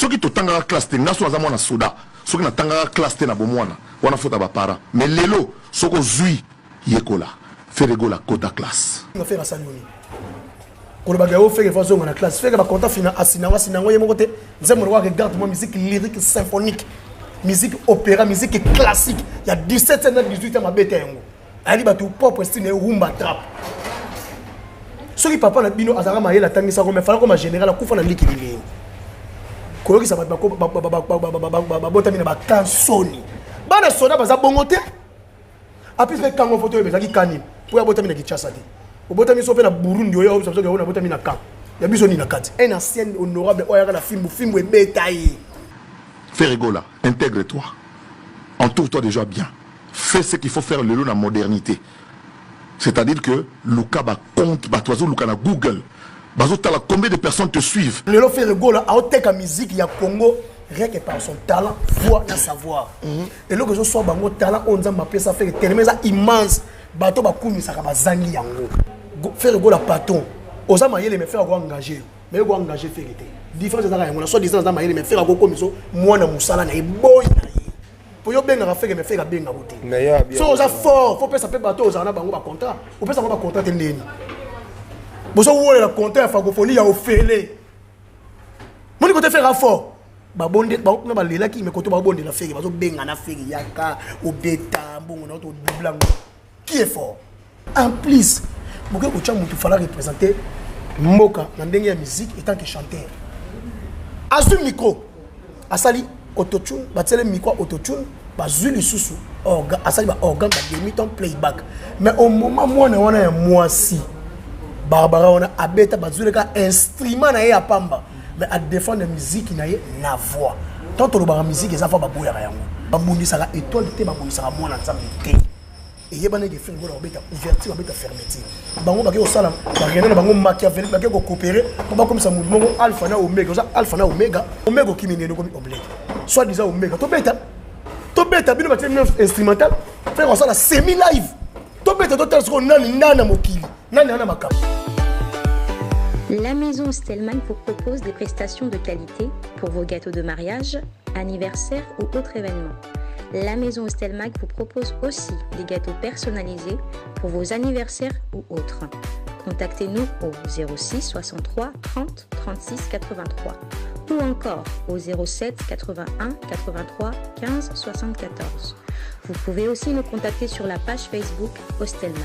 Soki totangaka classe te, nga so naza mwana soda, soki natangaka classe te na bomwana, wana faute ya ba parents. Mais lelo soki ozui, yekola. Ferre Gola kota classe. Ferre asali yo nini? Kolobaka yo Ferre faut azonga na classe. Ferre ba contrat fina asina yango asina yango ye moko te. Nzembo lokola regarde moi musique lyrique symphonique, musique opéra, musique classique ya 17e na 18e abeta yango. Ayaki bato propre style na ye rumba trap. Soki papa na bino azalaka mayele atangisaka mais fala koma général akufa na likili ndenge koyokisa bato babotami na bakansoni. Bana soda baza bongo te. Apis mpe kango foto oyo ezalaki kani mpo ya botami na Kinshasa te. Obotami so mpe na Burundi oyo oyebisa biso na botami na camp ya biso nini na kati. Un ancien honorable oyo ayaka na fimbu fimbu ebeta ye. Ferre Gola, intègre-toi. Entoure-toi déjà bien. Fais ce qu'il faut faire lelo na modernité. C'est-à-dire que luka ba compte bato bazo luka na Google. Bazo tala combien de personnes te suivent. Lelo Ferre Gola aoteka musique ya Congo rien que par son talent, voix na savoir. Eloko ezo swa bango talent oyo Nzambe apesa Ferre tellement eza immense. Bato bakumisaka bazangi yango. Ferre Gola patron. Oza mayele mais Ferre ako engager yo. Mais yo ko engager Ferre te. Différence ezaka yango na soit disant aza mayele mais Ferre akokomisa mwana mosala na ye boy na ye. Po yo bengaka Ferre mais Ferre abengaka te. So oza fort, faut pesa pe bato ozala na bango ba contrat. Opesa bango ba contrat te ndeni. Bozo wolela contrat ya francophonie ya ofele. Moni kote Ferre fort. Babonde ba na balelaki mais kote babondela Ferre bazo benga na Ferre yaka obeta mbongo na to doubla ngo. Qui est fort? En plus, boke kotia mutu fala représenter mboka na ndenge ya musique en tant que chanteur. Azui micro, asali autotune, batiele micro autotune, bazui lisusu orga, asali ba organe ba demi-ton playback. Mais au moment mwana wana ya mwasi Barbara wana abeta bazweleka instrument na ye ya pamba mais a défendre musique na ye na voix. Tant tolobaka musique eza fa baboyaka yango. Babundisaka étoile te, babundisaka mwana Nzambe te. Eyebana eke Ferre Gola babeta ouverture, babeta fermeture. Bango bake kosala ba réunion na bango machiavélique, bake ko coopérer po bakomisa moto moko alpha na omega. Oza alpha na omega, omega okimi ndenge okomi omelette. Soit disant omega, tobeta. Tobeta bino batie bino instrumental, Ferre osala semi live. Tobeta totala sikoyo nani nana mokili, nani ana makambo. La maison Stelman vous propose des prestations de qualité pour vos gâteaux de mariage, anniversaire ou autres événements. La maison Stelmac vous propose aussi des gâteaux personnalisés pour vos anniversaires ou autres. Contactez-nous au 06 63 30 36 83 ou encore au 07 81 83 15 74. Vous pouvez aussi nous contacter sur la page Facebook Hostelmac.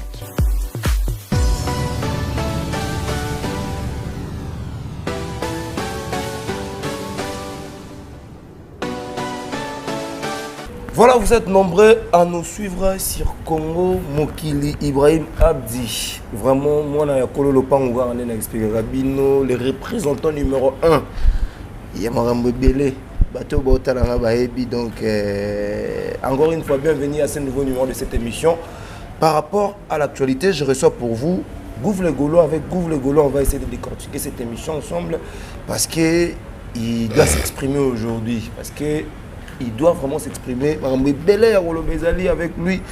Voilà, vous êtes nombreux à nous suivre sur Congo Mokili Ibrahim Abdi. Vraiment, moi, na Kolo Lopango, on est expliqué Rabino, le représentant numéro 1. Il y a Marambo Belé, bateau Botalanga Baebi. Donc, encore une fois, bienvenue à ce nouveau numéro de cette émission. Par rapport à l'actualité, je reçois pour vous Gouv le Gaulois. Avec Gouv le Gaulois, on va essayer de décortiquer cette émission ensemble parce que il doit s'exprimer aujourd'hui. Parce que il doit vraiment s'exprimer. Marambo Belé ya Kolo Bezali avec lui.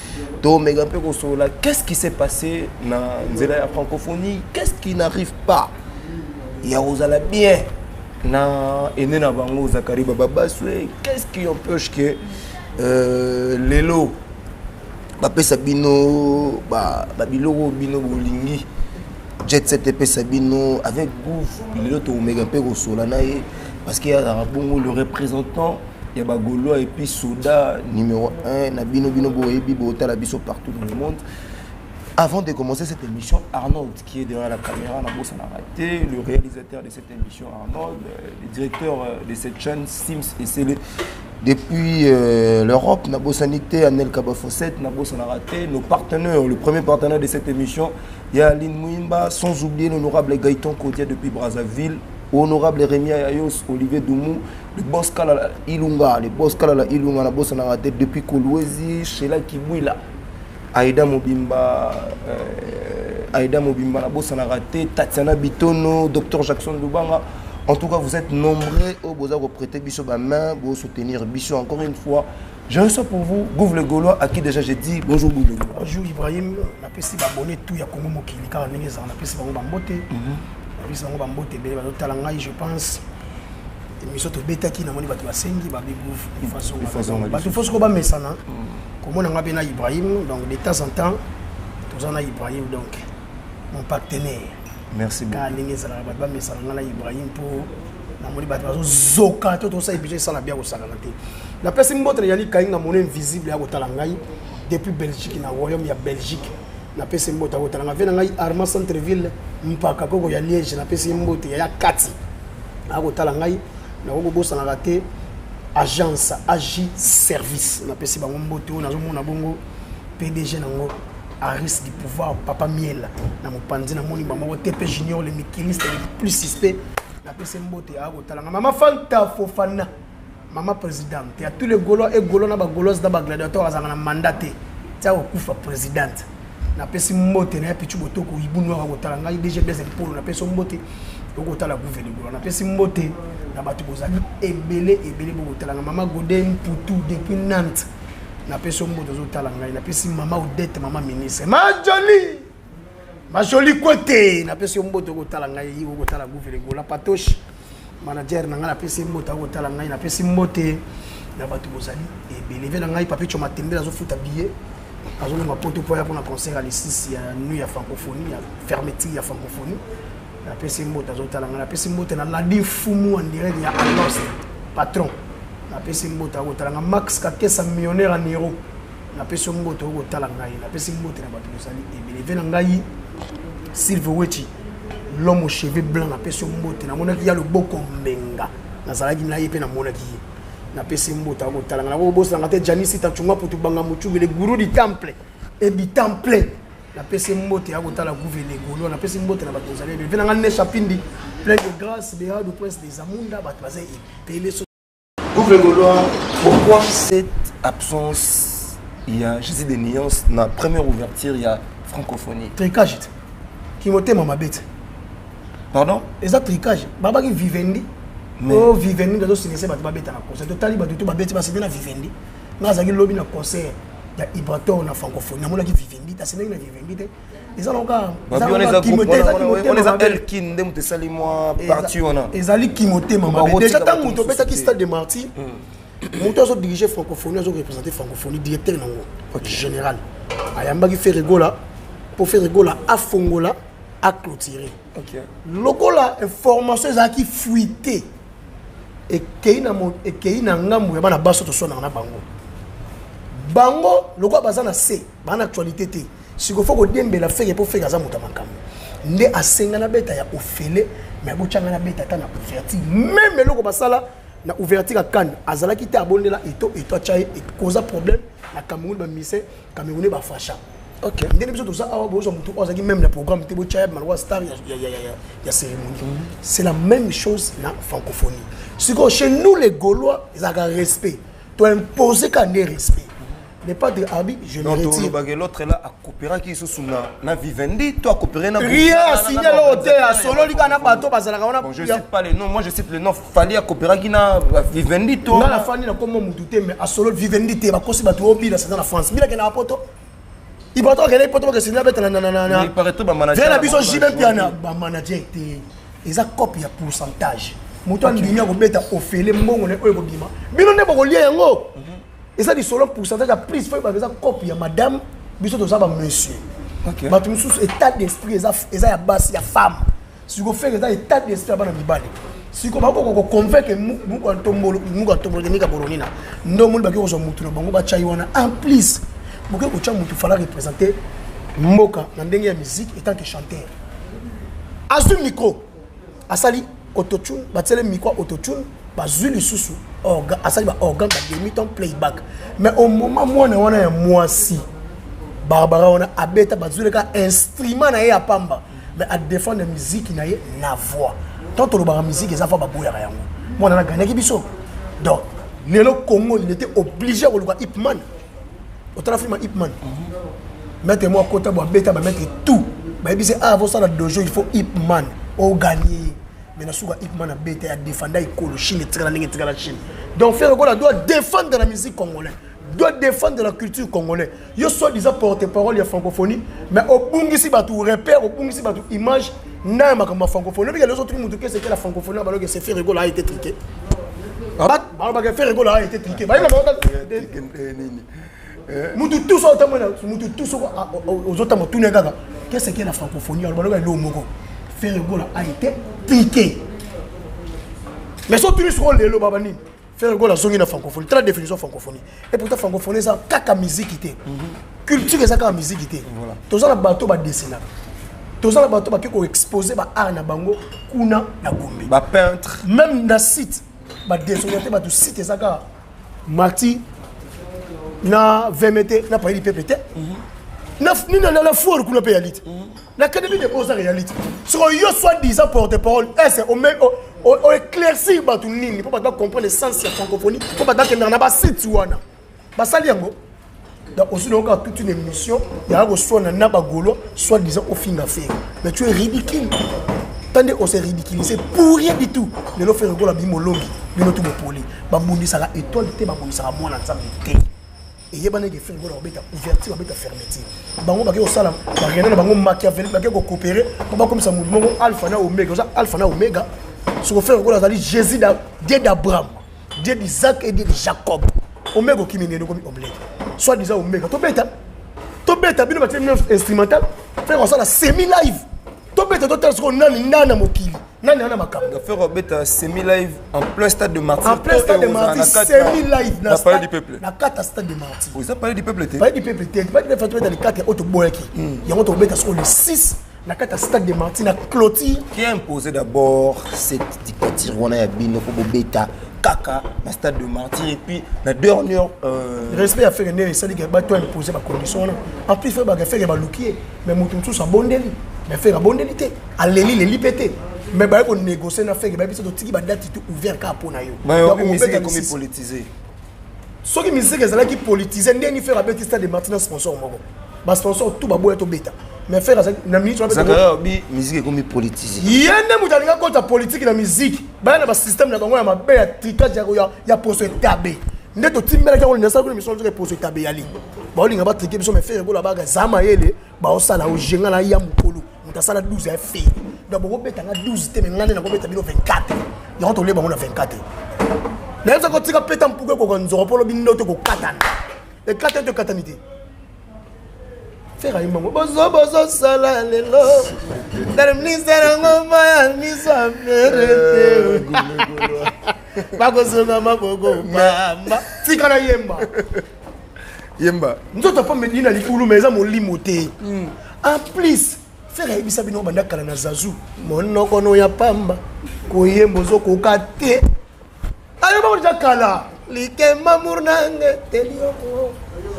To Mega Mpe Kosola. Qu'est-ce qui s'est passé dans Nzela ya francophonie? Qu'est-ce qui n'arrive pas? Ya ozala bien na ene na bango Zakari Baba Baswe. Qu'est-ce qui empêche que lelo bapesa bino ba, ba biloko bino bolingi jet set epesa bino avec Gouv lelo to Mega Mpe Kosola na ye parce que azalaka bongo le représentant ya ba Gaulois et puis soda numéro 1 na bino bino boyebi botala biso partout dans le monde. Avant de commencer cette émission, Arnold qui est derrière la caméra, na bossa na raté, le réalisateur de cette émission Arnold, le directeur de cette chaîne Sims et Célé depuis l'Europe, na bossa nité, Anel Kabafosset, na bossa na raté, nos partenaires, le premier partenaire de cette émission, il y a Aline Mouimba, sans oublier l'honorable Gaëtan Kodia depuis Brazzaville, honorable Rémi Ayos, Olivier Doumou, le boss Kalala Ilunga, le boss Kalala Ilunga, na bossa na raté depuis Kolwezi, Sheila Kibouila, Aïda Mobimba Aïda Mobimba, na bossa na raté, Tatiana Bitono, docteur Jackson Lubanga. En tout cas, vous êtes nombreux au Boza pour prêter biso ba main, pour soutenir biso encore une fois. Je reçois pour vous Gouv le Gaulois à qui déjà j'ai dit bonjour Gouv le Gaulois. Bonjour Ibrahim, na pesi ba abonné tout ya Congo Mokili car ndenge za na pesi bango ba mbote. Na pesi bango ba mbote bele ba tala ngai je pense. Émission tobetaki, namoni bato basengi babi gouve bato fo soko bamesana komona nga mpe na Ibrahim. Donc de temps en temps toza na Ibrahim, donc mon partenaire. Merci beaucoup. Kaka ndenge ezalaka, bato bamesana nga na Ibrahim, mpo namoni bato bazozoka to tosala émission esala bia kosakana te. Napesi mbote na Yali Kainga, mono invisible ya kotala ngai depuis Belgique, na royaume ya Belgique. Napesi mbote ya kotala ngai ve na ngai Armand Centreville mpaka koko ya Liège. Napesi mbote ya kati akotala ngai. Nakoki kobosanaka te agence AG Service, napesi bango mbote. Oyo nazomona bongo PDG nango, Aris du pouvoir, papa Miel na mopanzi. Namoni bango TP Junior, le mikiliste le plus suspect, napesi mbote akotalanga. Mama Fanta Fofana, mama présidente ya tous les Gaulois et Gaulois na Bagauloise na Bagladiateur, azalaka na mandat te tia kokufa, présidente, napesi mbote na ya Pichu Botoko Ibu Noir akotala ngai. DG Blaise Mpolo, napesi mbote okotala. Gouve Gaulois, napesi mbote na bato bozali ebele ebele bokotala nga. Mama Gode Mputu depuis Nantes, napesi mbote ozotala ngai. Napesi mama Odette, mama ministre, ma Joli, ma Joli Kwete, napesi yo mbote okotala ngai, okotala Gouve Gaulois. Patoche, manager na ngai, napesi mbote akotala ngai. Napesi mbote na bato bozali ebele ve na ngai. Papi Cho Matembele azofuta billet, azolonga poto mpo aya mpona concert ya lisisi ya nuit ya francophonie, ya fermeture ya francophonie. Napesi mbote azotala ngai. Napesi mbote na Ladi Fumu en direct ya Anost patron, napesi mbote akotala ngai. Max Kakesa, millionnaire en euro, napesi mbote okotala ngai. Napesi mbote na bato bozali ebele ve na ngai. Sylve Wechi, l'homme aux cheveux blancs, napesi mbote. Namonaki ya loboko mbenga, nazalaki na ye mpe namonaki ye, napesi mbote akotala ngai. Nakokobosananga te Janisi Tachunga Putu Banga Muchubi, le gourou du temple et du temple, napesi mbote ya kotala. Gouve le Gaulois, napesi mbote na bato ozali ebele mpe na ngai. Nesha Pindi, plein de grâce, Beado, prince des Amunda, bato baza ebele. Gouve Gaulois, pourquoi cette absence? Il y a Jésus de Nuance na première ouverture, il y a francophonie. Tricage te, kimotema mabe te. Pardon? Eza tricage. Babaki Vivendi o Vivendi azosilise bato babeta na concert. Totali bato to babeti basende na Vivendi. Nga azalaki lobi na concert ya Ibrator na francophonie, namonaki Vivendi te, asendaki na Vivendi te. Eza Elkin nde moto esali mwa parti wana. Ezali kimotema mabe. Déjà ntango moto obetaki stade de Martyr, moto azodirige francophonie, azoreprésente francophonie, directeur nango général, ayambaki Ferre Gola mpo Ferre Gola afongola, aclôturer. Lokola information ezalaki fuite, ekei na ngambo ya bana baso toswanaka na bango. Bango lokola baza na se, baa na actualité te. Sikoyo fo kodiembela Ferre mpo Ferre aza moto ya makambo nde asenga na beta ya ofele. Mais botyanga na beta ata na ouverture même. Eloko basala na ouverture ya kane azalaki te, abondela eto eto atya ye ekoza problème na Cameroun, bamise Camerounais bafasha. Ndenge biso toza awa, bozwa motu oyo azalaki même na programme te, botya ye malwa star ya cérémonie. C'est la même chose na francophonie. Sikoyo chez nous les Gaulois ezalaka respect, toimpose ka nde respect. Le padre Abi, je me retire. L'autre là, akopéraki lisusu na Vivendi to akopéré na Rien asigné eloko te, asololi kaka na bato bazalaka wana. Bon, je cite pas les noms, moi je cite le nom Fally, akopéraki na Vivendi to Nga nafandi na kombo mutu te, mais asololi Vivendi te. Bakosi bato oyo bila seza na France, bila kende na poto. Ibato akende poto, bakeseni abeta na na na biso JB Mpiana, bamanager te. Eza cope ya pourcentage. Moto andimi akobeta ofele, mbongo na oyo ekobima, bino nde bokolia yango. Eza lisolo pourcentage ya prise. Fo eza cope ya madame, biso toza bamonsieur. Bato mosusu état d'esprit eza ya basi, ya femme. Siko Ferre eza état d'esprit ya bana mibale. Siko bakoka koconvaincre muku ya ntombolo, muku ya ntombolo nika bolonina nde omoni baki kozwa mutu na bango batya wana. En plus bokoki kotya mutu fala représenter mboka na ndenge ya musique etant que chanteur. Azwi micro, asali autotune, batiele micro autotune, bazwi lisusu asali baorgane, bademi ton playback. Mais au moment mwana wana ya mwasi Barbara wana abeta, bazwileka instrument na ye ya pamba, mais adéfendre musique na ye na voix. Tant tolobaka musique eza voix, baboyaka yango. Mwana na gagnaki biso. Donc lelo Congo, il était obligé koluka Ipman. Otala film ya Ipman, maître mo akota bo abeta bamaître tout bayebisi ah vosala dojo, il faut Ipman oganye ye. Mais na suka Ipman abeta ya défenda ekolo Chine, etikala ndenge etikala Chine. Donc Ferre Gola doit défendre la musique congolaise, doit défendre la culture congolaise. Yo soi-disant porte-parole ya francophonie, mais obungisi bato repère, obungisi bato image na ya makambo ya francophonie. Obika leso tuki mutu ke c'était la francophonie, baloke c'est Ferre Gola a été truqué. Balobaka Ferre Gola a été truqué. Bayeba mutu tout so otambola, mutu tout soko ozotamba, tuna kaka qu'est-ce que la francophonie. Alobaloka eloko moko, Ferre Gola a été truqué. Mais so tuni soko lelo baba nini, Ferre Gola azongi na francophonie. Tala définition francophonie. Et pourtant francophonie eza kaka musique te, culture eza kaka musique te. Toza na bato badesinaka, toza na bato bake koexpose baart na bango kuna na Gombe. Bapeintre. Même na site badésorienté bato, site eza kaka Martyrs na VMT na Palais du Peuple te, na foire kuna mpe yali te, na Académie de Beaux-Arts eyali te. Soko yo soit disant porte parole ese oéclaircir bato nini mpo bato bacomprendre essence ya francophonie, mpo bato bakendaka na basite wana basali yango. Donc aussi donc toute une émission yaka koswana na bagaulois, soit disant ofinga Ferre, mais tu es ridicule. Tande on s'est ridiculisé pour rien du tout. Lelo Ferre Gola bimolongi bino tu bopoli. Babundisaka étoile te, babundisaka mwana Nzambe te. Eyebana eke Ferre Gola babeta ouverture, babeta fermeture. Bango bake kosala barena na bango machiavélique, bake kocoopérer mpo bakomisa motu moko alpha na omega. Oza alpha na omega. Soko Ferre Gola azali Jésus, Dieu d'Abraham, Dieu d'Isaac et Dieu de Jacob. Omega okimi nini? Okomi omelette, soit disant omega. Tobeta, tobeta bino batie bino instrumental. Ferre osala semi live, tobeta, totala sikoyo nani nana mokili, nani ana makambo. Ferre obeta semi live en plein stade de Martyr. En plein stade de Martyr, semi live. Na Palais du Peuple. Na kati ya stade de Martyr. Oza Palais du Peuple te. Palais du Peuple te. Palais du Peuple tobeta le 4 oyo toboyaki yango. Tobeta sikoyo le 6 na kati ya stade de Martyr na clôture. Qui a imposé d'abord cette dictature wana ya bino po bobeta kaka na stade de Martyr et puis na dernière? Respect ya Ferre ndenge esaliki bato impose bacondition wana. En plus Ferre baka, Ferre baluki ye, mais moto mosusu abondeli, mais Ferre abondeli te, aleli leli mpe te. Mais baye konégocie na Ferre, bayebi biso totiki badate tout ouvert kaka mpo na yo. Musique ekomi politisé. Soki musique ezalaki politisé, ndeni Ferre abeti stade de Martyr na sponsor moko, basponsor tout baboya tobeta, mais Ferre azalaki na minute wana. Bi musique ekomi politisé. Ye nde moto alinga kota politique na musique. Baya na basystème na bango ya mabe ya tricage ya poso etabe nde totimbelaki yango. Nasala kuna mission nzoka eposo etabe yali baolinga batrike biso. Mais Ferre Gola baka za mayele, baosala ojenga na ya mokolo moto asala 12 ya Ferre. Donc bokobetanga 12 te, mais nga nde nakobeta bino 24. Yango tolie bango na 24. Nayebisa kotika peta mpuku ekoka nzoko mpo lobi ndoto ekokatana, ekatani to ekatani te. Ferre ayembango bozo bozosala lelo ministère ngoma ya miso ya Ferre te, bakozonga maboko pamba. Tika na yemba. Yemba. Nzoto mpo medini na likulu, mais eza molimo te. En plus Ferre ayebisa bino banda kala na Zazu, monokono ya pamba koyemba ozokoka te. Ayebango deja kala likemba murnange telioko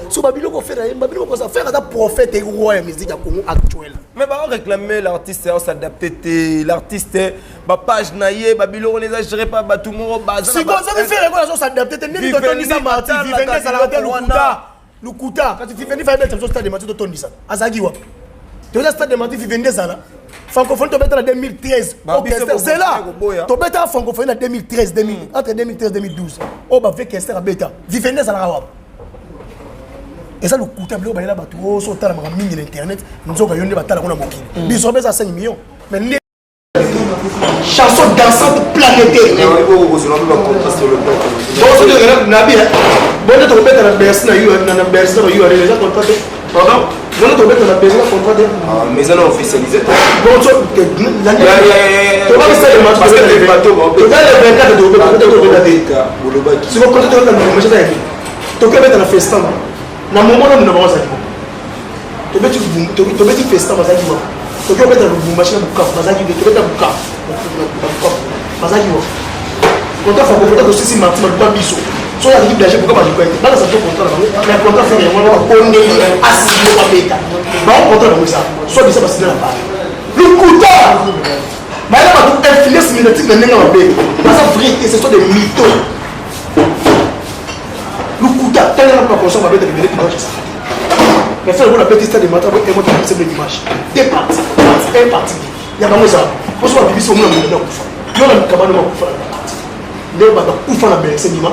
so babiloko. Ferre ayemba biloko kosa. Ferre aza prophète et roi ya musique ya Congo actuel. Mais bao réclamer l'artiste s'adapter te, l'artiste bapage na ye, babiloko wana eza géré par bato moko baza. Sikoyo soki Ferre Gola azos'adapter te, ndeni totondisa Martyr? Vivendi ezalaka te, lokuta, lokuta. Kasi Vivendi fai beta biso stade de Martyr, totondisa. Azalaki wapi? Toza stade de Martyr, Vivendi ezala. Francophonie tobeta na 2013, orchestre zela tobetaka francophonie na 2013, entre 2013 2012 oyo bave kester abeta. Vivendi ezalaka wapi? Eza lokuta, biloko bayela bato oyo so otalamaka mingi na internet, nzoka yo nde batalako na mokili. Biso mpe eza 5 millions, mais nde chanson dansante planétaire nabi bonde tokobeta na Bercy na Bercy na ba URL eza contrat te. Pardon? Bonde tokobeta na Bercy na contrat te. Mais eza na officialisé. Bon, toza le 24, tokobeta te. Siko contrat tokobeta na marché eza yabi, tokobeta na festan na momo na mona bango azalaki. Tobeti festan, bazalaki wapi? Toki obeta Lubumbashi na Bukavu, bazalaki te. Tobeta Bukavu, Bukavu, bazalaki wapi? Contrat franco tosisi Martyr, baluka biso. So azalaki danger, pourquoi baluka ete bakasa to contrat na bango? Mais contrat Ferre yango wana bakondeli asile, babeta bango contrat bango eza soit bisa basile na Paris. Lokuta, bayela bato influence médiatique na ndenge mabe, baza vrai te, ce sont des mythos, lokuta. Tangana mpo baconseil babeta libele dimanche ezalaka te. Mais Ferre Gola abeti stade matin emota na biso dimanche, deux parties, partie un, partie deux ya bango ezala mposo babibisi. Omona moto na kufa yo na mikabano makufa na parti nde bato akufa na Bercy ndima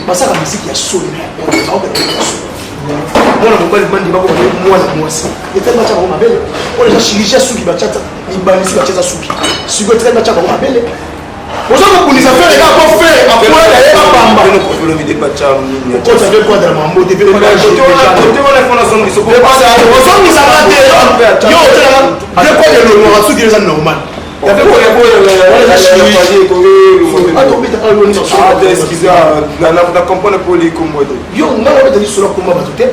basaka misiki ya soni na baobeta ya soni. Mwana mobali mandi bakoma mwana mwasi etali batya bango mabele. Oyo eza chirurgie ya suki, batyata libanisi, batyata suki sikoyo, etali batya bango mabele. Ozo kobundisa Ferre kaka po Ferre akoya na ye bapamba. Okota nde quadra mambo te ozongisa nga te yo otyelanga nde quadra elongwaka soki eza normal. Yo nga nabeta lisolo komba bato te.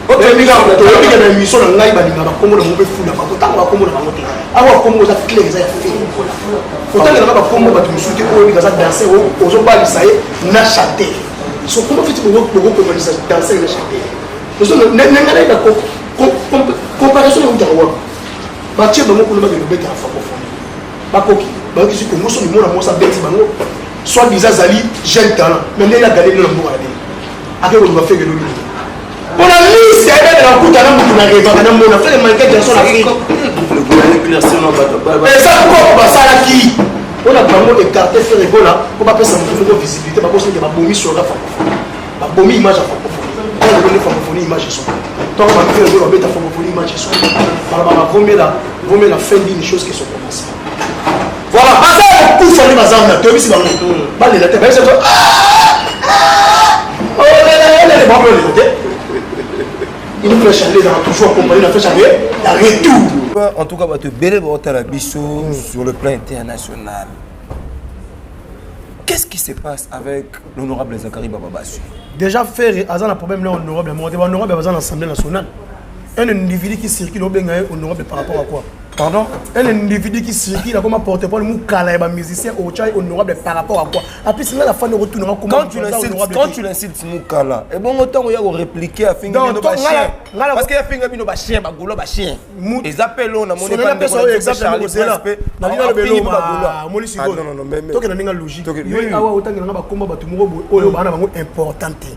Toyebika na émission na ngai, balinga bakombo na bango mpe fula bango ntango bakombo na bango te. Awa kombo eza clair, eza ya Ferre. Kotangelaka bakombo bato mosusu te. Oyo oyebika aza danser, ozobalisa ye na chanteur. So kombo fiti bokokomanisa danser na chanteur, nanga nayeba comparaison eutaka wapi. Batie bango kuna, bakende kobetaka francophonie, bakoki bayokisi Kongo soki mona mwasi abeti bango, soit disant azali jeune talent, mais ndenge agale bino na mboka na bino, ake koluka Ferre lobi mpona liste ayebele na kuta na mutu na revaka na mona Ferre Michael Jackson Afrique. Eza koko basalaki mpona bango écarte Ferre Gola mpo bapesa motu moko visibilité. Bakosaki babomi soda francophonie, babomi image ya francophonie. Ntango nde francophonie image eso, ntango ba Ferre Gola babeta francophonie image eso, balobaka vaut mieux la fin d'une chose que son commencement. Voilà, baza ya kokufa nde baza wana. Toyebisi bango balela te, bayebisi to baolela te. Une flèche aller ezalaka toujours accompagné na flèche aller ya retour. En tout cas, bato ebele baotala biso sur le plan international. Qu'est-ce qui se passe avec l'honorable Zacharie Bababaswe? Déjà, Ferre aza na problème na honorable moko te. Bahonorable baza na Assemblée nationale. Un individu qui circule, obenga ye honorable par rapport à quoi? Pardon? Un individu qui circule akoma porte-parole mokala ya bamusicien, otya ye honorable par rapport à quoi? Apesi nga la fani okotunanga. Quand tu l'insultes mokala, ebongo ntango ya korépliquer, afingi bino bachien, parce que afinga bino bachien, bagolo bachien, eza mpe lo namoni. Omoni sikoyo, tokenda ndenge logique. Awa otangelanga bakomba bato moko boye oyo baa na bango important te,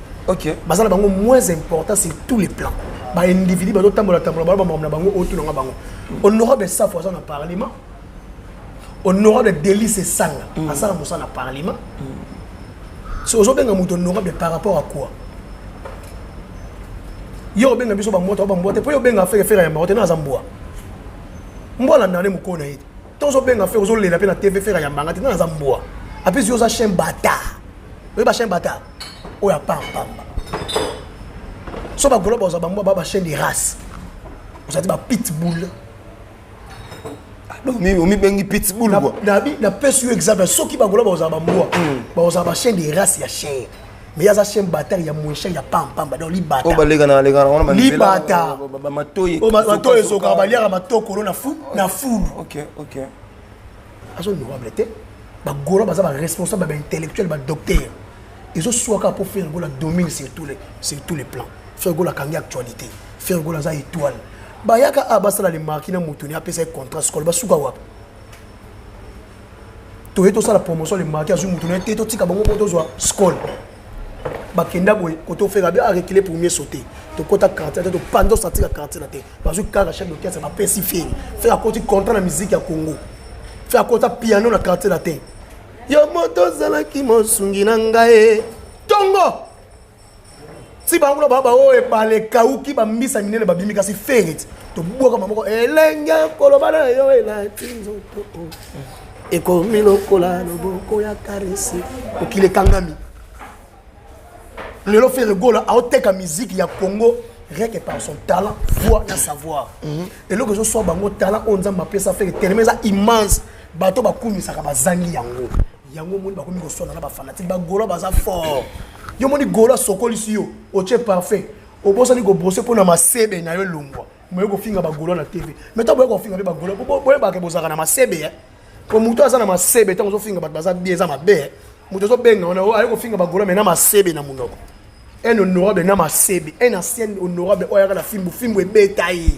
baza na bango moins important sur tous les plans. Baindividu bazotambola tambola, bala bamakambo na bango, otunanga bango. Honorable Safo aza na parlement, honorable Delice Esanga asala mosala na parlement. So ozobenga moto honorable par rapport à quoi? Yo obenga biso bambwa to bambwa te, mpo yo obenga Ferre, Ferre ayambaka te. Na aza mbwa, mbwa alandaka nde mokolo na ye te. To ozobenga Ferre, ozolela mpe na TV, Ferre ayambanga te. Na aza mbwa, apesi yo oza chien bâtard. Oyeba chien bâtard oyo apampamba. So bagolo bazwa bambwa ba bachien de race, ozali ba pitbull. Omibengi pitbull? Napesi yo exemple. Soki bagolo bazala bambwa, bazala bachien de race ya cher, mais aza chien bâtard ya moins cher, ya pampamba, donc libata. Libata matoi ezokaka, baliaka matokolo na fulu. Aza honorable te. Bagolo baza baresponsable, baintellectuel, badocteur. Ezoswaka mpo Ferre Gola domine sur tous les plans. Ferre Gola akangi actualité, Ferre Gola aza étoile. Bayaka a basala le marki na moto ni apesa ye contrat scole, basuka wapi? Toye tosala promotion, le marki azwi moto na ye te, totika bango mpo tozwa scole. Bakenda boye kote ofeka bi arekile pour mieux sauter. Tokɔta quartier te, topanza osatika quartier na te. Bazwi kaka chef d'orchestre, bapesi Ferre. Ferre akoti contrat na musique ya Congo, Ferre akota piano na quartier na te. Yo moto ozalaki mosungi na ngai ntongo ti bango kuna baba oyo ebale ekauki, bambisa minene babimi, kasi Ferre ti tobwaka maboko elenge koloba na yo elati nzoto ekomi lokola loboko ya karesi. Mokili ekangami lelo. Ferre Gola aoteka musique ya Congo rien que par son talent, voix na savoir. Eloko ezoswa bango, talent oyo Nzambe apesa Ferre tellement eza immense, bato bakumisaka bazangi yango. Yango omoni bakomi koswana na bafanatike. Bagolo baza fort. Yo moni golo asokolisi yo, otie parfait, obosani kobrosser mpo na masebe na yo elongwa. Moye kofinga bagolo na TV, mais ntango boye kofinga mpe bagolo, boyebaka bozalaka na masebe. Po moto aza na masebe, ntango ozofinga bato baza bien, eza mabe. Moto azobenga wana aye kofinga bagolo, mais na masebe na monoko. Un honorable na masebe, un ancien honorable oyo ayaka na fimbu, fimbu ebeta ye.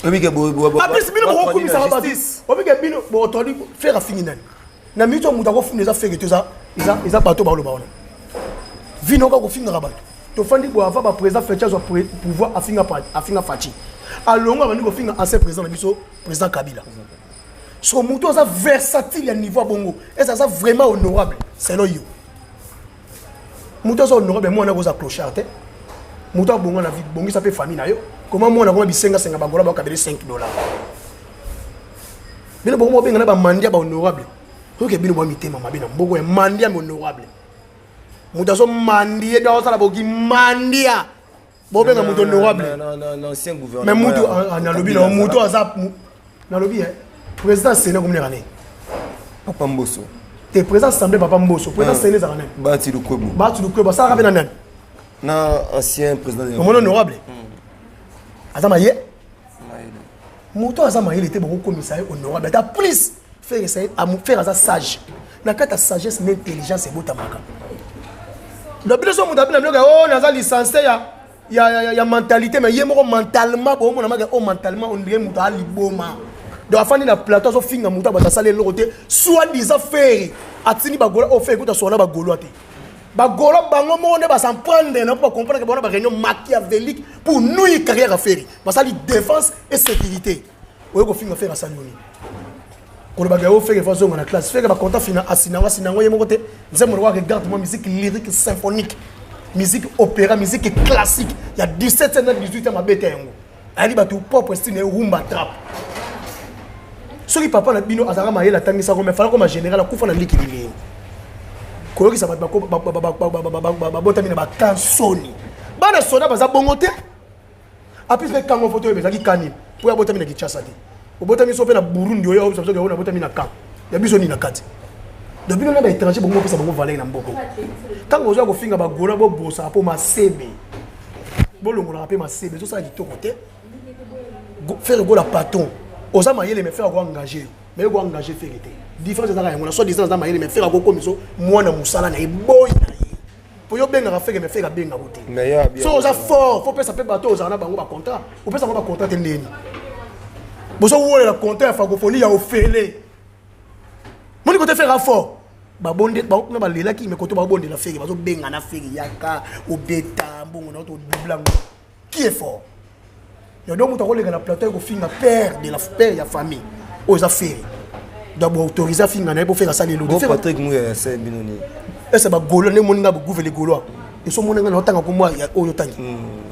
Apesi bino bokokumisaka bato, obike bino botoli. Ferre afingi nani na miniti oyo? Moto akofunda eza Ferre to eza bato baloba wana vino kaka kofingaka bato. Tofandi boye, avant baprésident Fatshi azwa pouvoir, afinga Fatshi, alongo abandi kofinga ancien président na biso, président Kabila. So moto aza versatile ya niveau ya bongo, eza aza vraiment honorable selon yo? Moto aza honorable, mwana koza clochard te. Moto abonga na vie, bongisa mpe famille na yo. Koma mwana koma bisengasenga, bagola bakabele 5 $. Bino bongo bobenga na bamandi ya bahonorable. Oyoke bino mwa mitema mabe na mboko ya mandia mais honorable. Moto azo mandie do asala boki mandia. Bobenga moto honorable. Ancien Mais gouvernement. moto nalobi na moto aza nalobi eh président Sénat comme nani? Papa Mbosso. Te président assemblée papa Mbosso, président Sénat ezalaka nani? Bati Lukwebo. Batu Lukwebo asalaka mpe na nani? Na ancien président de la Omoni honorable? Aza maye? Moto aza mayele te, bokokomisa ye honorable ata plus. Ferre Ferre aza sage. Na kati ya sagesse na intelligence ebotamaka. Donc bino so moto abina biloko ya oh naza licencié ya mentalité, mais ye moko mentalement bomona maka oh mentalement on dirait moto aliboma. Donc afandi na plateau azofinga moto bato asala eloko te, soit disant Ferre atindi bagolo oh Ferre kuta sona bagolo te. Bagolo bango moko nde basan prendre na pour comprendre que bona ba réunion machiavélique pour nuire carrière à Ferre. Basali défense et sécurité. Oyo kofinga Ferre asali nini? Kolobaka yo Ferre fa zonga na classe. Ferre ba compta fina asinango asinango ye moko te. Nzembo lokola regarde moi musique lyrique symphonique, musique opéra, musique classique. Il y a 17 na 18 ans mabeta yango. Ali bato propre style rumba trap. Soki papa na bino azalaka mayele atangisa ko mais fala koma général akufa na liki lili. Koyokisa bato babotami na bakansoni. Bana soda baza bongo te. Apis mpe kango foto oyo ezalaki kani po ya botami na Kinshasa te. Obotami so mpe na Burundi oyo oyo biso na botami na camp. Ya biso ni na kati. Donc bino na ba étranger bongo pesa bango valeur na mboko. Tango ozo kofinga ba gola bo bosa po masebe. Bolongolaka mpe masebe ezosala kitoko te. Ferre Gola patron. Oza mayele mais Ferre ko engager. Mais ko engager Ferre te. Différence ezaka yango na soit disant aza mayele mais Ferre ko komiso mwana musala na ye boy na ye. Po yo bengaka Ferre mais Ferre abenga ko te. Mais ya bien. So oza fort, faut pesa pe bato ozala na bango ba contrat. Opesa bango ba contrat te ndeni. Bozo wolela contrat ya francophonie ya ofele. Moni kote Ferre fort. Ba bonde ba kuna ba lelaki mais kote ba bonde la Ferre bazo benga na Ferre yaka obeta mbongo na to doublango. Qui est fort? Ya donc moto akoleka na plateau ekofinga père de la père ya famille oyo eza Ferre. Donc bo autoriser afinga na ye po Ferre asali eloko. Bon Patrick Mouya ya sai bino ni. Ese ba Gaulois nde moninga ba gouve les Gaulois. Eso mona nga na otanga kombo ya oyo tangi.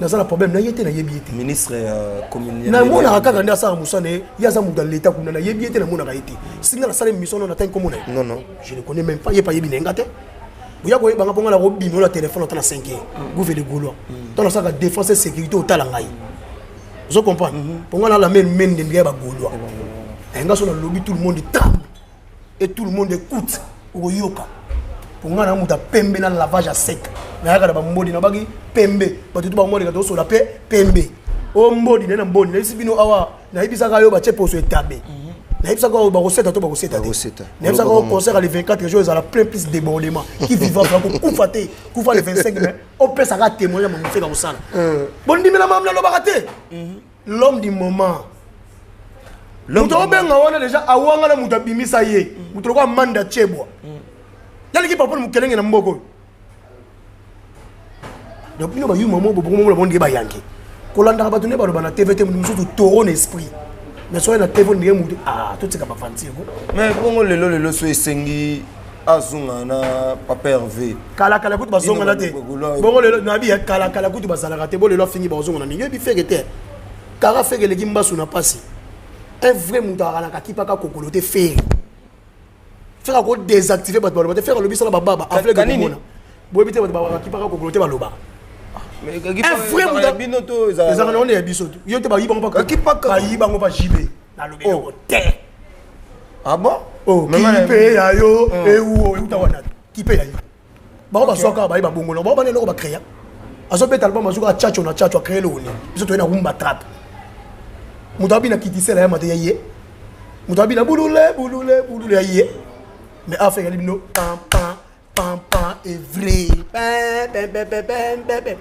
Naza na problème na ye te, na yebi ye te. Ministre ya commune. Na monaka kaka nde asala mosala na ye, ye aza moto ya leta kuna, na yebi ye te, na monaka ye te. Singa na sala émission na tangi kombo na ye. Non non. Je ne connais même pas, ye pa yebi na nga te. Boya koyeba nga mpo nga na kobima na téléphone ata na 5 heures. Gouve les Gaulois. Tant nasalaka défense et sécurité otala ngai. Ozo comprendre? Mpo nga nalama mende ndenge ya ba Gaulois. Nga so nalobi tout le monde tremble et tout le monde écoute. Okoyoka. Mpo nga na moto ya pembe na lavage à sec. Nayaka na bambodi nabaki pembe. Bato tu bamoleka tosola pe pembe. O mbodi na mbodi nayebisi bino awa nayebisaka yo batie poso etabe. Nayebisaka oyo bakoseta to bakoseta te. Bakoseta. Nayebisaka oyo concert le 24 jours ezala plein plus débordement. Qui vivra fera kokufa te. Kufa le 25 mai opesaka témoignage ya mofeka kosala. Bondimela mamu nalobaka te. L'homme du moment. Moto obenga wana déjà awanga na moto abimisa ye. Moto lokola Manda Chebwa. Yaliki papa mokelenge na mboko oyo. Donc bino bayuma mo bobongo mo bongi bayanke. Kolandaka bato nde baloba na TV te moto mosusu taureau na esprit. Mais soki na TV ndenge moto ah totika ba aventure ko. Mais bongo lelo lelo so esengi azonga na papa Hervé. Kala kala kutu bazonga na te. Bongo lelo na bi ya kala kala kutu bazalaka te. Bo lelo afingi bazonga na ningi bi Ferre te. Kara Ferre eleki mbasu na pasi. Un vrai moto akalaka kipaka kokolo te Ferre. Ferre ako désactiver bato baloba te. Ferre alobi sala bababa afle komona. Boyebi te bato bakipaka kokolo te balobaka. Mais Un vrai ezalaka moto bino to ezalaka ezalaka na wana ya biso. Yo te bayiba ngo pa Bakipaka. bayiba ngo pa JB. Nalobi yango te. Ah bon? Oh, Mais nga na- kipe ya yo, ewu, euta wana. Kipe ya yo. Bango bazwaka bayiba bongo na bango bana eloko ba créa. Azobeta album azuka chacho na chacho a créer le oni. Biso toyena rumba trap. Moto abina kitisela ya mate ya ye. Moto abina bulule bulule bulule ya ye. Mais affaire ya bino pam pam pam pam est vrai. Pam pam pam pam pam pam pam.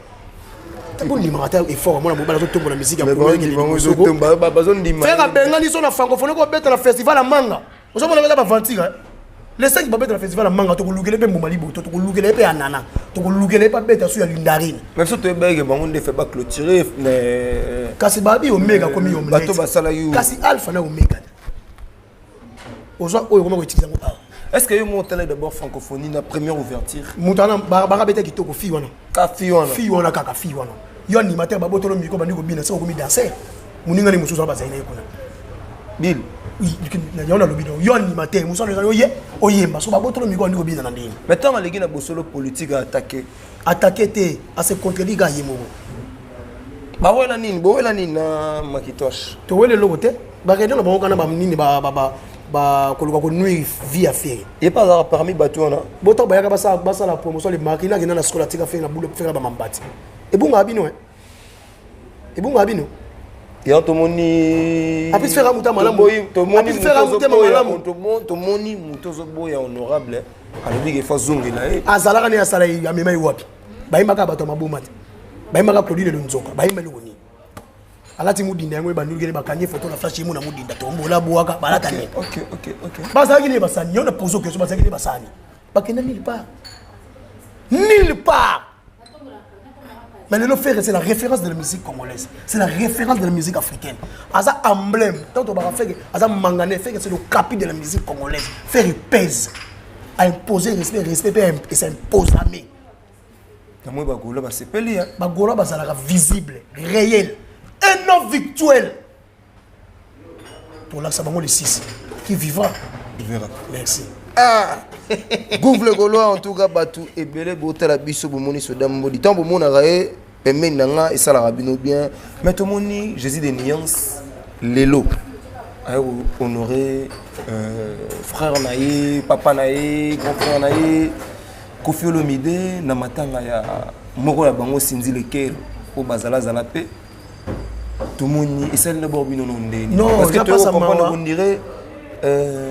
Bondimaka te effort mwana mobali azotombola musique ya Mais Congo, bandima bango ekende liboso. ezotomba, bazondima. Ferre abengani so na francophonie kobeta na festival ya manga. Ozomona beza baventure, hein? Les 5 babeta na festival ya manga, tokolukela mpe mbuma liboto, tokolukela mpe ya nana, tokolukela mpe abeta su ya lindarine. Mais biso toyebaki bango nde fe baclôturer, mais Kasi babi omega komi omega. Bato basala yo. Kasi alpha na omega. Ozwa oyo koma koutiliser yango awa. Est-ce que yo moko otala d'abord francophonie na première ouverture? Moto wana bakabeta kitoko fille wana. Ka fille wana. Fille wana kaka fille wana. Yo animateur babotolo micro bandi kobina soko komi danser. Moninga ni mosusu wana bazali na ye kuna. Bill. Yango nalobi no yo animateur mosala ezali oye oyemba so babotolo miko andi kobina na ndenge. Mais ntango aleki na bosolo politique, attaqué. Attaqué te, ase contredit kaka ye moko. Bawela nini? Bowela nini na Makitosh? Towela eloko te. Baréunion na bango kana banini, bakoluka konuire vie ya Ferre. Ye mpe azalaka parmi bato wana. Botango bayaka basala promotion le marina akenda na sikola, atika Ferre na bule, Ferre na bamambati. Ebungaka bino, ebungaka bino. Yango tomoni. Apesi Ferre amuta malamu. Tomoni Ferre motema malamu. Tomoni moto ozoboya honorable alobi ke fa zongela ye. Azalaka ne asala, amema ye wapi? Bayembaka bato ya maboma te, bayembaka Claudine Lonzoka, bayemba eloko nini? Alati mudinda yango ebandulukele, bakangi foto na flash, ye na mudinda tombola bwaka balata nini? Bazalaki nini? Basani yo na pose question, bazalaki nini? Basani bakenda nulle part, nulle part. Mais lelo Ferre, c'est la référence de la musique congolaise, c'est la référence de la musique africaine, aza emblème. Tant tobaka Ferre aza mangane, Ferre c'est le capi de la musique congolaise. Ferre pèse, a imposé respect, respect mpe s'imposame. Namoi Bagaulois basepeli. Bagaulois bazalaka visible, réel et non virtuel. Tolakisa bango le 6, qui vivra verra. Merci. Ah, Gouve Gaulois, en tout cas bato ebele botala biso, bomoni soda mbodi, ntango bomonaka ye pembeni na nga, esalaka bino bien. Mais tomoni Jésus de Nuance lelo aye honorer frère na ye, papa na ye, grand frère na ye Kofi Olomide na matanga ya moko ya bango, Cindy Le Cœur, oyo bazalazala mpe. Tomoni esali d'abord bino no ndeni? Non, parce que eza pasa toyocomprendre mawa. on dirait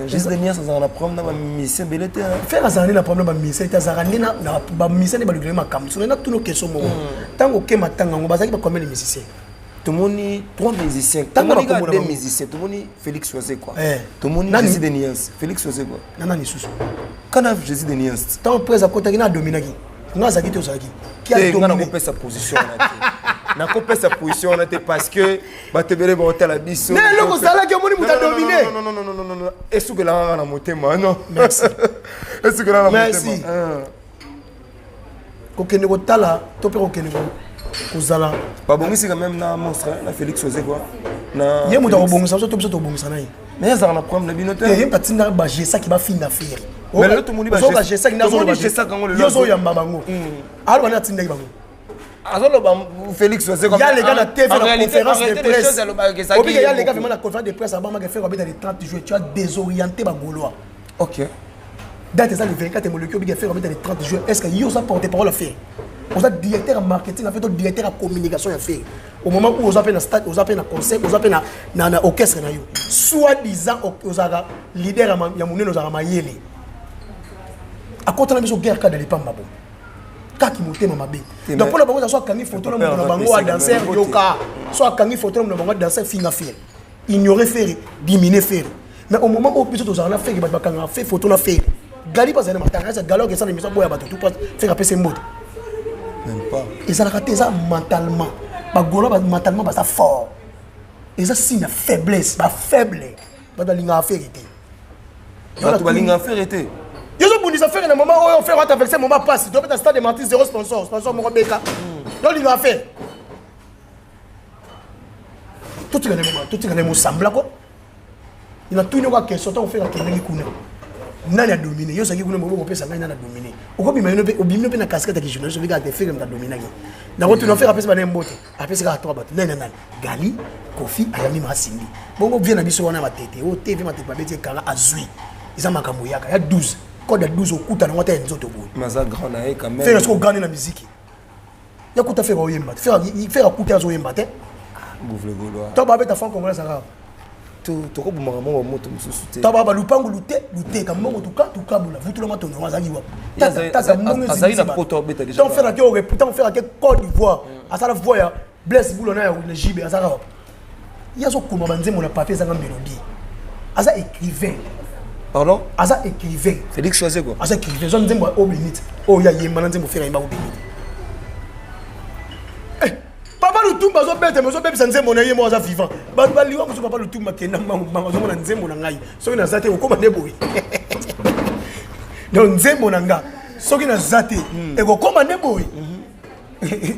Jésus de Nuance azalaka na problème na bamusicien ebele te, hein. Ferre azalaka nde na problème bamusicien te, azalaka nde na bamusicien nde balukeli makambo. Soki natuna question moko, ntango okema ntanga yango, bazalaki bacombien de musicien? Tomoni trois musiciens. Tanga Tomoni kaka bakombo na deux bango. musiciens. Tomoni Félix Wazekwa, Eh. tomoni Nani? Jésus de Nuance, Félix Wazekwa. Na nani lisusu? Kana Jésus de Nuance. Ntango prese akotaki na adominaki, nga azalaki te, ozalaki? Qui a Te, nga dominé? nakopesa position wana te, nakopesa position wana te, parce que bato ebele baotala biso. Ne eloko ozalaki, omoni moto adomine. Non, non, non, non, non, non, esukelaka kaka na motema, non. Merci. Esukelaka na Merci. motema. Ah. Kokende kotala to mpe kokende kozala. Babongisi quand même na monstre, na Félix Wazekwa na Ye moto Félix. akobongisa biso to biso tobongisa na ye? Mais azalaka na problème na bino te, ye te. moto atindaka bagesaki bafinga Ferre. Mais lelo tomoni bagesaki. Tomoni Gesaki yango lelo. Yo ozoyamba bango, aloba nde atindaki bango. Azoloba Félix Wazekwa. Ya leka na TV En na réalité, conférence en de réalité, les presse. choses alobaka ezalaki Obike ya ye leka moko. vraiment na conférence de presse abamaka Ferre abeta le 30 juin. Tu as désorienté Bagaulois. Date eza le 24, moleki obike Ferre abeta le 30 juin. Est ce que yo oza porte parole ya Ferre, oza directeur ya marketing ya Ferre to directeur ya communication ya Ferre, au moment où oza mpe na stade, oza mpe na concert, oza mpe na orchestre na yo, soit disant ozalaka leader ya monene, ozalaka mayele, akota na biso guerre kaka lipamba bo kaki motema mabe. Te, Donc mpona bango eza so akangi photo na moto na bango ya danser, yoka, so akangi photo na moto na bango ya danser, finga Ferre, ignorer Ferre, diminuer Ferre. Mais au moment où biso tozala na Ferre, bato bakangaka fe photo na Ferre, gali mpo azali na matanga eza gali okesala émission boya bato tu Ferre apesi mbote. Même pas. Ezalaka te, eza mentalement Bagaulois mentalement baza fort, eza signe ya faiblesse, bafaible, bato balingaka Ferre te. Bato balingaka Ferre te. Yo ozobundisa Ferre na moment oyo Ferre atraverse moment pasi, tobeta Stade de Martyr, zéro sponsor, sponsor moko beka. Yo olingaka Ferre, totikana mosamblako. Natuni oka question: ntango Ferre akendaki kuna, nani adomine? Yo ozalaki kuna, moko kopesa ngai nani adomine? Okobima yo mpe, obimi yo mpe na casquette ya kijournaliste, obikaka te Ferre moto adominaki. Nakotuna, Ferre apesi bana mbote, apesi kaka trois bato, nani na nani? Gali, Kofi, ayambi Masimbi. Bongo vie na biso wana matete o te, vie matete babeti ekanga azwi, eza makambo yaka ya 12 code ya 12, okuta nango ata ya nzoto boye. Mais aza grand na ye quand même. Ferre soki ogandi na miziki, yakuta Ferre oyemba te, Ferre akuta azoyemba te. Gouve Gaulois. To babeta franc congolais azalaka. Tokobomaka moko moto mosusu te. To ba lupangu lute luteka mbongo tuka tukabula vutula matondo yango azalaki wapi? Tata mbongo. Azali na poto, abeta déjà. Tant Ferre ake, tant Ferre ake Côte d'Ivoire, asala voix ya Blaise Bulo na ya Jibe, azalaka wapi? Ye azokoma banzembo na papier, ezanga mélodie, aza écrivain. Pardon? Aza écrivain. Félix Wazekwa. Aza écrivain. Eza nzembo ya Obénite oyo ya yemba na nzembo Ferre ayemba Obénite. Papa Lutumba azobeta me ozobebisa nzembo na ye moko, aza vivant. Bato baliwa mosusu, papa Lutumba kenda mbangu mbangu, azomona nzembo na ngai soki naza te okóma nde boye. Donc nzembo na nga soki naza te ekokóma nde boye.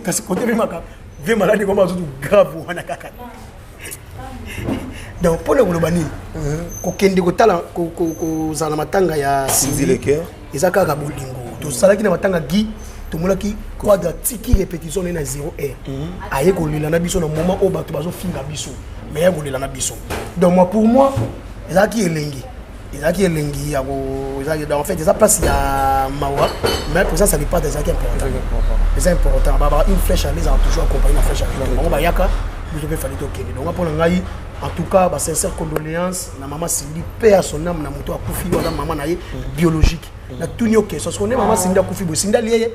Kasi kote mpe maka vie maladi ekoma azotu grave wana kaka. Donc mpona koloba nini, kokende kotala, kozala na matanga ya Cindy Le Cœur, eza kaka bolingo. Tosalaki na matanga Guy, tomonaki Quadra tiki répétition naye na 0 heure, aye kolela na biso na moment oyo bato bazofinga biso, mais aye kolela na biso. Donc moi, pour moi, ezalaki elengi, ezalaki elengi ya ko ezalaki. Donc en fait eza place ya mawa, mais présence ya lipata ezalaki important, eza important. Babaka une flèche aller ezalaka toujours accompagné na flèche aller. Bango bayaka, biso mpe fali tokende. Donc mpona ngai, en tout cas, basincère condoléance na mama Cindy, paix à son âme, na moto akufi wana, mama na ye biologique. Natuni yo question: soki nde mama Cindy akufi boye, Cindy alie ye?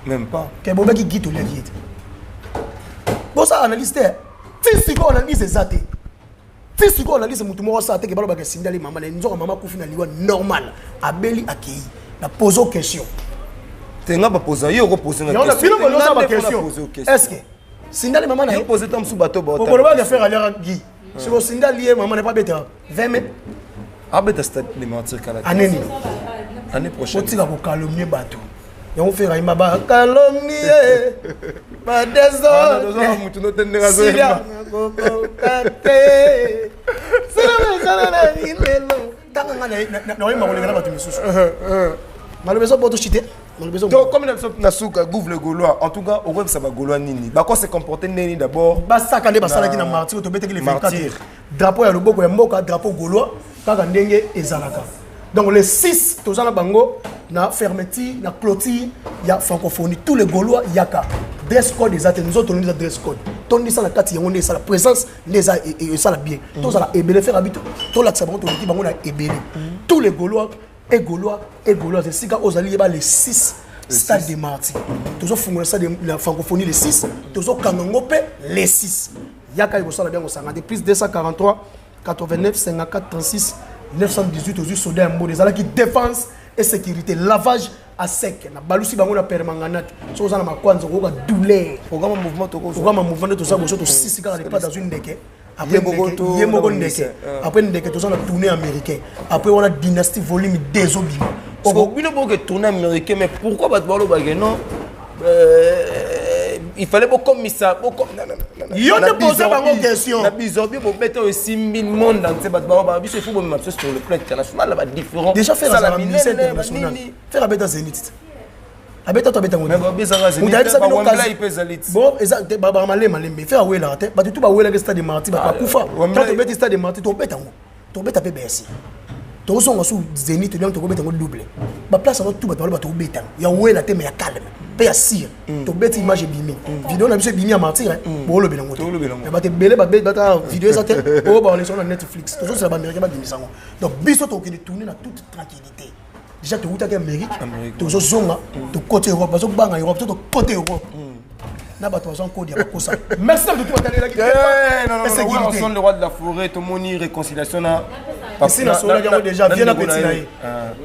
Même pas. Ke bobaki Guy, toliaki ye te. Bosala analyse te ti sikoyo, analyse eza te ti sikoyo. Analyse motu moko asala te ke balobaka Cindy ali mama na ye. Nzoka mama akufi na liwa normal, abeli, akei. Na pose question. Te, nga baposa yo, okopose nga. Yango bino bolosala baquestion. Est ce que Cindy ali mama na ye? Pose ta mosusu, bato. Okolobaka frère aliaka Guy. Siko Cindy alie mama na ye po abeta 20 mai? Abeta Stade de Martyr kala. Aneni? Année prochaine. Otika kocalomnier bato. Yango frère ayimba bacalomnie, badésordre. Mutu no te ndenge azoyemba. Nakokoka te lelo ntanga nga naoyemba koleka na bato misusu. Maloba eza botoshi te, maloba eza. Donc comme na biso na suka, Gouve le Gaulois, en tout cas okoyebisa bagaulois nini? Bako se comporter ndeni d'abord? Basaka nde basalaki na Martyr, tobetaki le 24. Martyr. Drapeau ya loboko ya mboka, drapeau gaulois, kaka ndenge ezalaka. Donc le 6 toza na bango na fermeture, na clôture ya Francophonie. Tous les Gaulois, yaka. Dress code eza te, nzoto nde eza dress code. Tondisa na kati yango nde esala présence, nde eza esala bien. Tozala ebele, faire habito, tolakisa bango, toleki bango na ebele. Tous les Gaulois et Gaulois et Gauloises, esika ozali, yeba, le 6, Stade de Martyr, tozofungola stade de la Francophonie le 6, tozokanga yango mpe le 6. Yaka, ekosala bien kosanga te. Plus 243 89 54 36 918. Ozwi soda ya mbodi. Ezalaki défense et sécurité, lavage à sec na balusi bango na permanganate. Soki oza na makwanza, okoyoka douleur. Programme mouvement tokozwa. Programme mouvement nde toza boso, tosisi kaka lepate, azwi ndeke. Ye moko ye moko ndeke. Après ndeke, toza na tournée américain. Après wana, Dynastie volume 2 obima. Bino boke tournée américain, mais pourquoi bato balobake non, il fallait bokomisa? Yo nde pose bango question. Na bizorbi bobeta oyo esimbi monde entier, bato balobaka biso il faut bomema biso sur le plan international na badifférent. Déjà Ferre azala musicien international. Ferre abeta Zénith, abeta to abeta. Bon, eza babaka malema malembe. Ferre awelaka te, bato tu bawelaka Stade de Martyr, bato bakufa. Tant tobeti Stade de Martyr, tobeta yango, tobeta mpe Bercy, tozonga su Zénith, donc tokobeta yango double. Baplace yango tu bato baloba tobeta ya wela te, mais ya calme mpe ya sire. Tobeti, image ebimi, video na biso ebimi ya Martyr, boolobela yango te. Bato ebele bata video eza te oyo baolesa na Netflix. Tozosela baaméricain babimisa yango. Donc biso tokokende tourner na toute tranquillité. Déjà towutaki Amérique, tozozonga, tokoti Europe, bazobanga Europe to tokoti Europe na bato bazwa nkodi ya bakosa. Merci na bato batalelaki. Le roi de la forêt, tomoni réconciliation na Esi nasololaki yango déjà. Vie na peti na ye,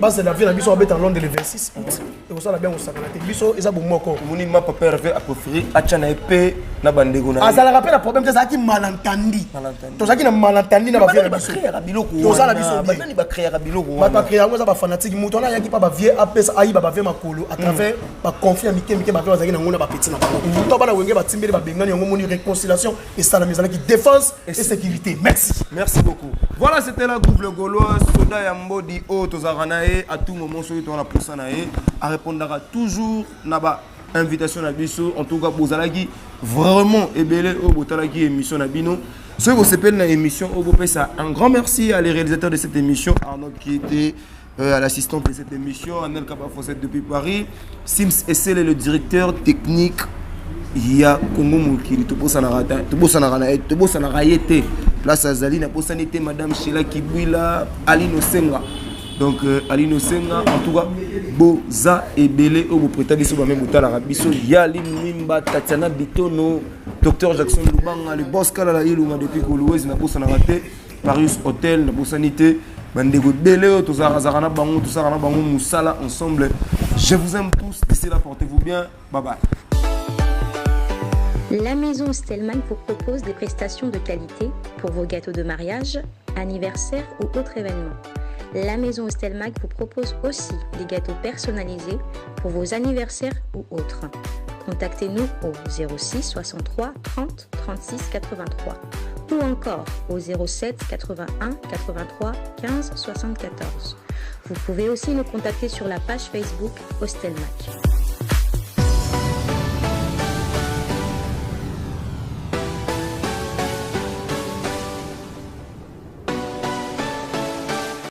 bazela vie na biso babeta Londres le 26 août. Ekosala bien kosakana te, biso eza bomoko. Omoni ma papa Hervé apréféré atya na ye mpe na bandeko na. Azalaka mpe na problème te, ezalaki malentendi. Tozalaki na malentendi na bavie na biso, toza na biso. Banani bacréaka biloko? Bato bacréa yango eza bafanatike. Moto wana ayaki mpa bavie, apesa, ayiba bavie makolo à travers baconflit ya mike mike bavie bazalaki nango na bapeti na bango. To bana Wenge batimbeli, babengani yango. Moni réconciliation esalami, ezalaki défense et sécurité. Merci. Merci beaucoup. Voilà, c'était la Gouve le Gaulois, soda ya mbodi oyo tozalaka na ye à tout moment. Soki toza na posa na ye, arépondaka toujours na ba invitation na biso. En tout cas, bozalaki vraiment ebele oyo botalaki émission na bino. Soki bosepeli na émission oyo, bopesa un grand merci à les réalisateurs de cette émission, Arnaud qui était à l'assistante de cette émission, Anel Kabafosset depuis Paris, Sims Essele, le directeur technique ya Congo Mokili. Tobosanaka na ye, tobosanaka ye te. Place azali, nabosani te madame Sheila Kibwila, Aline Osenga. Donc Aline Osenga, en tout cas boza ebele oyo bopreta biso bame, botalaka biso, ya Aline Mimba, Tatiana Bitono, docteur Jackson Lubanga, le boss Kalala Ilunga depuis Kolwezi. Nabosanaka te Paris Hotel, nabosani te bandeko ebele oyo tozalaka na bango, tosalaka na bango mosala ensemble. Je vous aime tous. D'ici là, portez-vous bien. Bye bye. La maison Stellman vous propose des prestations de qualité pour vos gâteaux de mariage, anniversaire ou autres événements. La maison Stelmag vous propose aussi des gâteaux personnalisés pour vos anniversaires ou autres. Contactez-nous au 06 63 30 36 83. ou encore au 07 81 83 15 74. Vous pouvez aussi nous contacter sur la page Facebook Hostelmac.